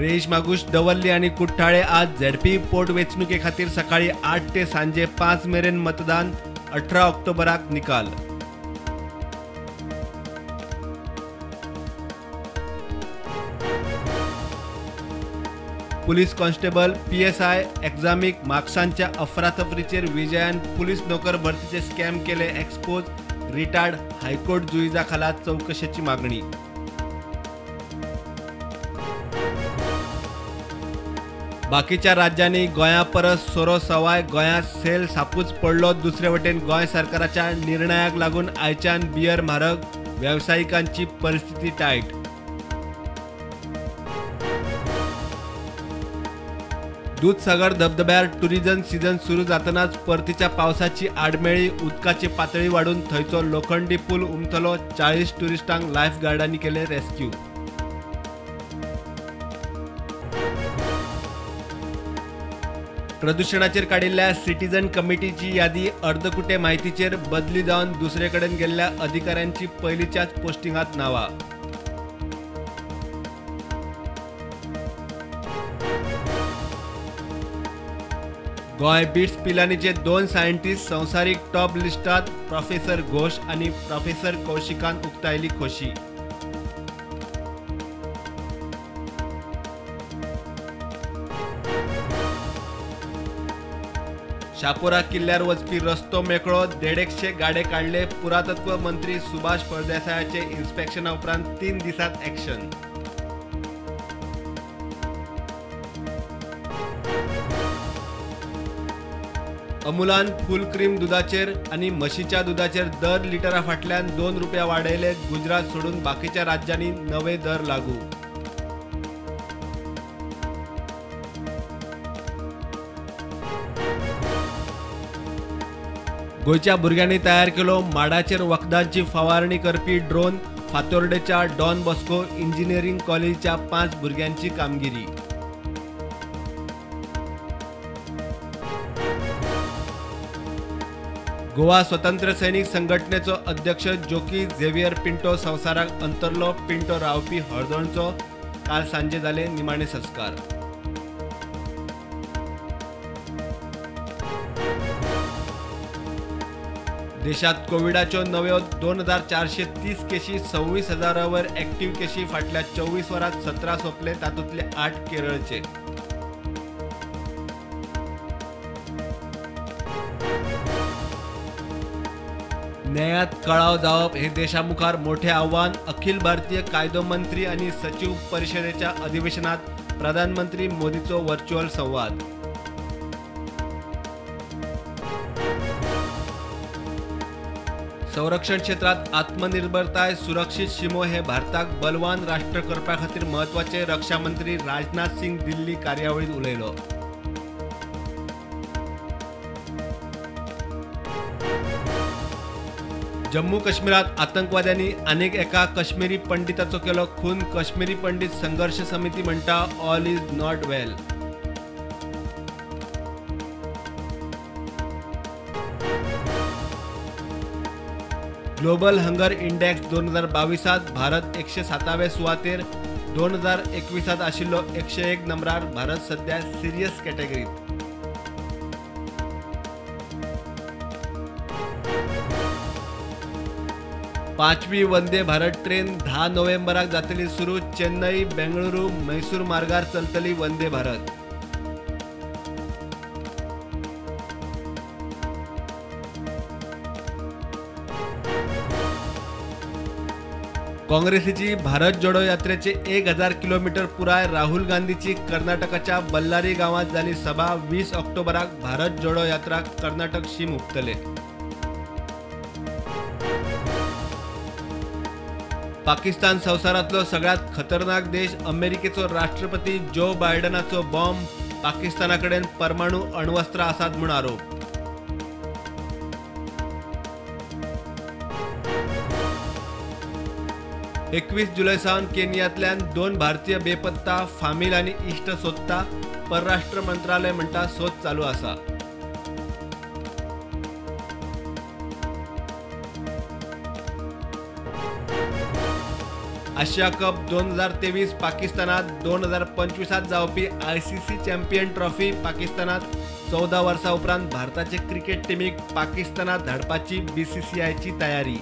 रेईश मागूश दवर्ली आनी कुठ्ठाळे आज झेडपी पोटवेंचणुके खातीर सकाळी 8 ते सांजे 5 मेरेन मतदान. 18 ऑक्टोबराक निकाल. पुलीस कॉन्स्टेबल पीएसआय एग्जामीक मार्क्सांच्या अफरातफरीचेर विजयान पुलीस नोकर भरतीचे स्कॅम केले एक्सपोज. रिटायर्ड हायकोर्ट जुईजा खाला चौकशेची मागणी. बाकीच्या राज्यांनी गोंया परस सोरो सवाय, गोंयांत सेल सापूच पडलो. दुसरे वटेन गोंय सरकाराच्या निर्णयाक लागून आयच्यान बियर म्हारग, वेवसायिकांची परिस्थिती टायट. दूधसागर धबधब्यार टुरिझम सीझन सुरू जातनाच परतीच्या पावसाची आडमेळी, उदकाची पातळी वाडून थंयचो लोखंडी पूल उमथलो. 40 टुरिस्टांक लायफ गार्डांनी केले रेस्क्यू. प्रदुशणाचेर काडिल्ल्या सिटीजन कमिटीची यादी अर्दकुटे माहितीचेर बदली जावन दुसरे कडेन गेल्ल्या अधिकाऱ्यांची पयलींच्याच पोस्टिंगांत नांवां. गोंय बिट्स पिलानीचे 2 सायंटिस्ट संवसारीक टॉप लिस्टात, प्रोफेसर घोष आनी प्रोफेसर कौशिकान उक्तायली खोशी. शापोरा किल्ल्यार वचपी रस्तो मेकळो, 150 गाडे काडले. पुरातत्व मंत्री सुभाष फळदेसायाचे इन्स्पेक्शना उपरांत 3 दिसांत ॲक्शन. अमुलान फूल क्रीम दुदाचेर आनी म्हशीच्या दुदाचेर दर लिटरा फाटल्यान 2 रुपया वाडयले. गुजरात सोडून बाकीच्या राज्यांनी नवे दर लागू. गोंयच्या भुरग्यांनी तयार केलो माडाचेर वखदांची फवारणी करपी ड्रोन. फातोर्डेच्या डॉन बॉस्को इंजिनिअरिंग कॉलेजीच्या 5 भुरग्यांची कामगिरी. गोवा स्वतंत्र सैनिक संघटनेचो अध्यक्ष जोकी झेवियर पिंटो संवसाराक अंतरलो. पिंटो रावपी हळदोणचो. काल सांजे जाले निमाणे संस्कार. देशात कोविडाच्यो नव्यो 2430 केशी, 26,000 वयर ऍक्टिव्ह केशी. फाटल्या 24 वरांत 17 सोंपले, तातूंतले 8 केरळचे. न्यायात कळाव जावप हे देशामुखार मोठे आव्हान. अखिल भारतीय कायदो मंत्री आनी सचिव परिशदेच्या अधिवेशनात प्रधानमंत्री मोदीचो व्हर्च्युअल संवाद. संरक्षण क्षेत्रात आत्मनिर्भरताय, सुरक्षित शिमो हे भारताक बलवान राष्ट्र करपा खातीर म्हत्वाचे. रक्षा मंत्री राजनाथ सिंग दिल्ली कार्यावळीत उलयलो. जम्मू काश्मीरात आतंकवाद्यांनी आनीक एका काश्मीरी पंडिताचो केलो खून. काश्मीरी पंडित संघर्ष समिती म्हणटा all is not well. Global hunger index 2022 Bharat 107व्या सुवातेर, 2021 आशिल्लो 101 नंबरार. भारत सध्या सिरियस कॅटेगरीत. पांचवी वंदे भारत ट्रेन 10 नोव्हेंबराक जातली सुरू. चेन्नई, बेंगळुरू, मैसूर मार्गार चलतली वंदे भारत. काँग्रेसीची भारत जोडो यात्रेचे 1000 किलोमीटर पुराय. राहुल गांधीची कर्नाटकाच्या बल्लारी गांवात जाली सभा. 20 ऑक्टोबराक भारत जोडो यात्रा कर्नाटक शीम हुपतले. पाकिस्तान संवसारांतलो सगळ्यात खतरनाक देश. अमेरिकेचो राष्ट्रपती जो बायडनाचो बॉम्ब. पाकिस्ताना कडेन परमाणु अण्वस्त्रां आसात म्हूण आरोप. 21 जुलय सावन केनियांतल्यान 2 भारतीय बेपत्ता, फामील आनी इश्ट सोदता. परराष्ट्र मंत्रालय म्हणटा सोद चालू आसा. आशिया कप 2023 पाकिस्तानात, 2025 जावपी ICC champion trophy पाकिस्तानात. 14 वर्सां उपरांत भारताचे क्रिकेट टिमीक पाकिस्तानात धाडपाची BCCIची तयारी.